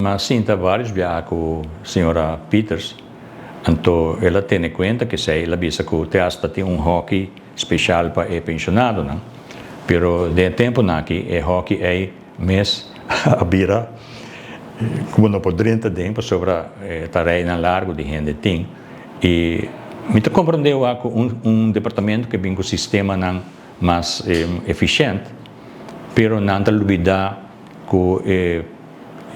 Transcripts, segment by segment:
M'a sinta vários biaha ku señora Pieters, anto el a tene kuenta ku esei, el a bisa ku te asta tin un hòki speshal pa e penshonadonan, pero den e tempunan aki e hòki ei mes a bira ku bo no por drenta den pasobra ta reinan largu di hende tin. I mi ta komprendé wak ku un departamento ke bin ku sistemanan mas efishènt, pero nan ta lubidá ku e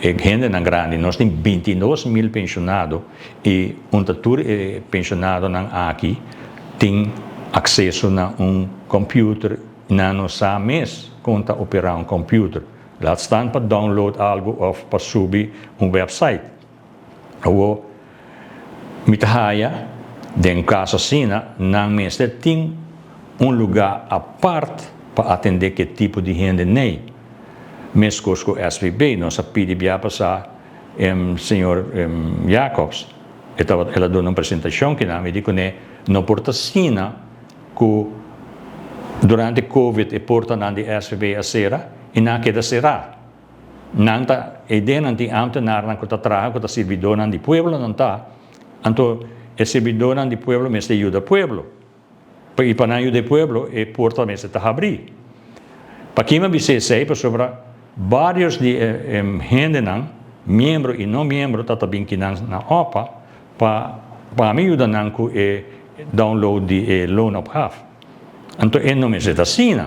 E hendenan grandi, nos tin 22.000 pensionado y unta tur e pensionadonan aki tin acceso na un computer, nan no sa mes con ta opera un computer, laat staan pa download algo of pa subi un website. Awor mi ta haya den caso asina nan mester tin un lugar apart pa atende ke tipo di hende ney. Mescos cu SVB nos a pidi bia pasa señor Jacobs e tabata el a duna un presentacion kinan mi di cune no por ta asina cu durante covid e portanan di SVB a cera y nan a keda cera. Nan ta e ideanan tin ambtenarnan ku ta traha ku ta sirbidónan di pueblo nan ta, anto e sirbidónan di pueblo mester yuda pueblo. I pa nan yuda e pueblo e porta mester ta habrí. Pakin mi a bisa esei? Pasobra vários di e hendenan, miembro i no miembro, ta ta bin kinan na opa pa pa mi yuda nan ku e download di e loonopgave. Anto e no mester ta asina.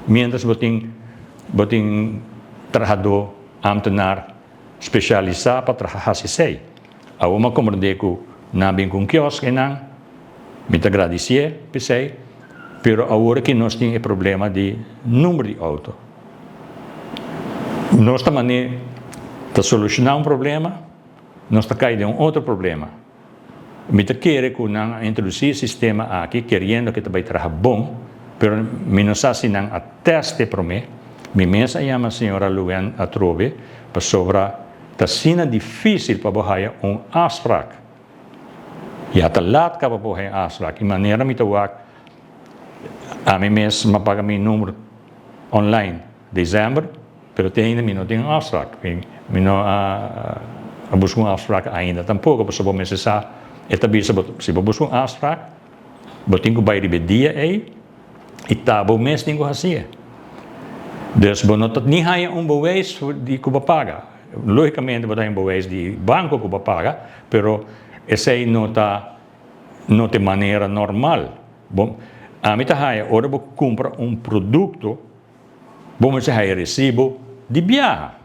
Mientras bo tin bo tin trahadó, ámtenar spesialisá pa traha hasi esei. Awor mi a komprendé ku nan a bin ku un kiosk einan, mi ta gradisié p'esei, pero awor aki nos tin e problema di number di outo. Nos ta manera ta solushoná un problema, nos ta kai den un otro problema. Mi ta kere ku nan a introdusí e sistema aki keriendo ku e ta bai traha bon, pero mi no sa si nan a tèst e promé. Mi mes a yama señora Luen atrobe pasobra ta asina difísil pa bo haya un afsprak. Ya ta lat kaba bo haya un afsprak i manera mi ta wak ami mes m'a paga mi number online desèmber. Pero te ainda mi no tin un afsprak. Mi no a buska un afsprak ainda tampoco, pasobra bo mester sa, e ta bisa bo, si bo buska un afsprak, bo tin ku bai riba e dia ei i ta bo mes tin ku hasié. Dus bo no ta ni haña un bewijs di ku bo paga. Logicamente bo ta haña un bewijs di banco ku bo paga, pero esei no ta no ta e manera normal. Bo, ami ta haña ora bo kumpra un produkto, Bo mester haya resibo di biaha.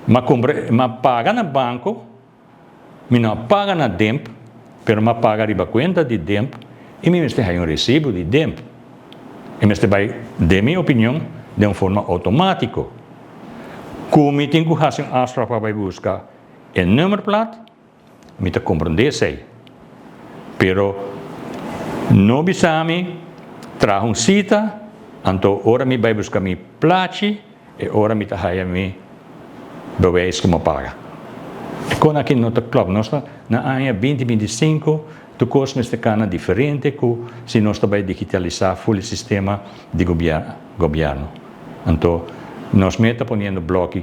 M'a kumpra, m'a paga na banko, mi no a paga na DIMP, pero m'a paga riba kuenta di DIMP i mi mester haya un resibo di DIMP. E mester bai, den mi opinion, den un forma outomátiko. Ku mi tin ku hasi un afsprak pa bai buska e nummerplaat? Mi ta komprondé esei. Pero no bisa mi traha un sita, anto ora mi bai buska mi plachi, e ora mi ta haya mi bewijs ku mi a paga. E kon aki no ta klòp. Nos ta na aña 2025, tur kos mester kana diferente ku si nos ta bai digitalisá ful e sistema di gobièrnu. Anto nos mes ta poniendo blòki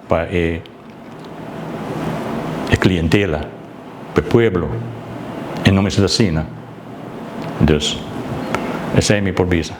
pa e e clientela, pa e pueblo, e no mester ta asina. Dus, esei mi por bisa.